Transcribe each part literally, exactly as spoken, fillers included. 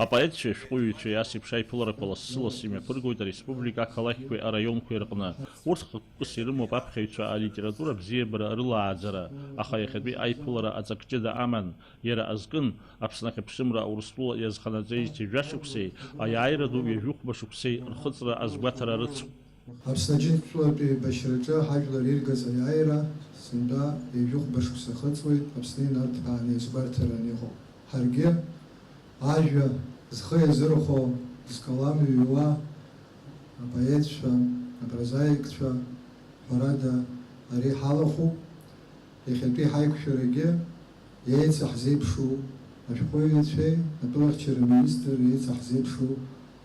Апоетцәеи ашәҟәыҩҩцәеи ас еиԥш аиԥыларақәа лассы-лассы имҩаԥыргоит ареспублика ақалақьқәеи араионқәеи рҟны. Урҭ хықәкыс ирымоуп аԥхьаҩцәа алитература абзиабара рылааӡара, аха иахьатәи аиԥылара аҵак ҷыда аман, иара азкын, Аԥсны ахьыԥшымра Урыстәыла иазханаҵеижьҭеи жәашықәсеи, аиааира ду ҩажәихәба шықәсеи рхыҵра азгәаҭара рыцхә. Аԥсны Аџьынџьтәылатәи еибашьраҿы ҳажәлар иргаз аиааира сынтәа ҩажәихәба шықәса хыҵуеит, Аԥсны инарҭбааны иазгәарҭараны иҟоуп. Ҳаргьы ажәа зхы иазырхәо, зкалам ҩуа апоетцәа, апрозаикцәа, ҳәарада, ари ҳалахәуп. Иахьатәи ҳаиқәшәарагьы еицаҳзеиԥшу ашәҟәыҩҩцәеи атәылахьчара министр еицаҳзеиԥшу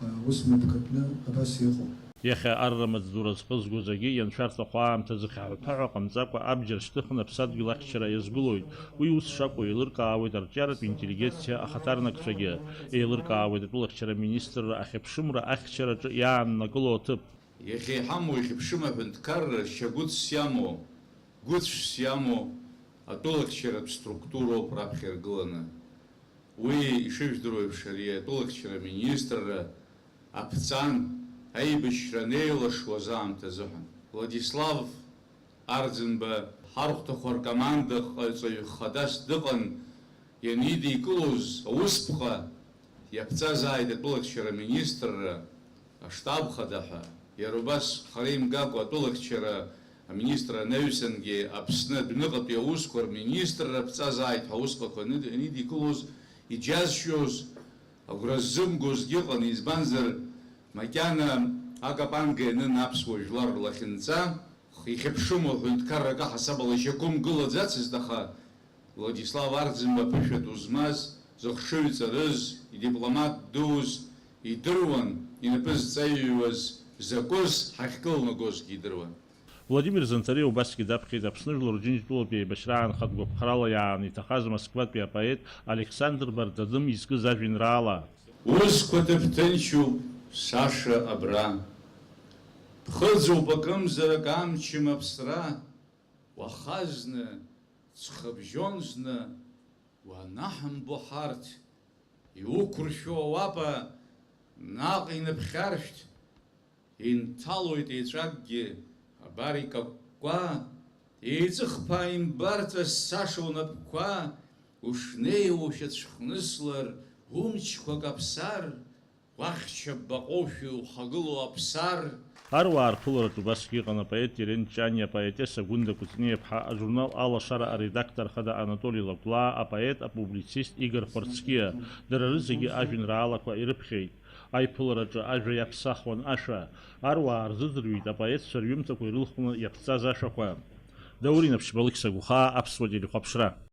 аус мҩаԥгатәны абас иҟоуп. Иахьа арра маҵзура зҟызгоз агьи ианшәарҭахо аамҭазы хьаҳәа-ԥаҳәа ҟамҵакәа абџьар шьҭыхны аԥсадгьыл ахьчара иазгылоит. Уи ус шакәу еилыркаауеит арҿиаратә интеллигенциа ахаҭарнакцәагьы. Еилыркаауеит атәылахьчара министрра ахьыԥшымра ахьчараҿы иааннакыло аҭыԥ. Иахьа иҳамоу ихьыԥшым аҳәынҭқарра шьагәыҭс иамоу, гәыцәс иамоу атәылахьчаратә структуроуп раԥхьа иргыланы. Уи, ишыжәдыруа еиԥш, ари атәылахьчара министрра аԥҵан, аибашьра анеилашуаз аамҭазыҳәан. Владислав Арӡынба ҳархәҭақәа ркоманда ҟаҵаҩ хадас дыҟан, ианидикылоз аусԥҟа иаԥҵазааит атәылахьчара аминистрра аштаб хада ҳәа. Иара убас хара имгакәа атәылахьчара аминистр анаҩсангьы Аԥсны адәныҟатәи аусқәа рминистрра аԥҵазааит ҳәа аусҟақәа ани-, анидикылоз, иџьазшьоз, агәра ззымгозгьы ыҟан, избанзар, макьана акапанга ианын аԥсуа жәлар рлахьынҵа, ихьыԥшыму аҳәынҭқарра акы ҳасабала ишьақәымгылаӡацызт, аха Владислав Арӡынба ԥышәа ду змаз, зыхшыҩ ҵарыз, идипломат дуз идыруан, инапы зҵаҩуаз закәыз ҳахькылнагозгьы идыруан. Владимир Занҭариа убасгьы даԥхьеит Аԥсны Жәлар Џьынџьтәылатәи аибашьра аанхатә гәаԥхарала иааны иҭахаз Москватәи апоет Александр Бардадым изкыз ажәеинраала. Узқәа ҭыԥ ҭынчуп, Саша, абра. Ԥхыӡуп акымзарак амчым аԥсра, уаха зны, ҵхыбжьон зны, уанаҳамбо ҳарҭ, иуқәыршәу ауапа наҟ иныԥхьаршәҭ, инҭалоит еҵәакгьы, абар икакәкәа, еиҵыхԥаа имбарҵа Саша унапқәа, ушнеиуа ушьацәхныслар, умчқәа каԥсар, уахьча баҟоушәа иухагылоу аԥсар. Аруаа рԥылараҿы убасгьы иҟан апоет Терент Ҷани, апоетесса Гәында Кәыҵниаԥҳа, ажурнал Алашара аредактор хада Анатоли Лакәлаа, апоет, апублицист Игор Хәарцкиа, дара рызегьы ажәеинраалақәа ирыԥхьеит. Аиԥылараҿы ажәа иаԥсахуан ашәа. Аруаа рзыӡырҩит апоетцәа рҩымҭақәа ирылхны иаԥҵаз ашәақәа. Даур Инаԥшьба, Алықьса Гәхаа, Аԥсуа телехәаԥшра.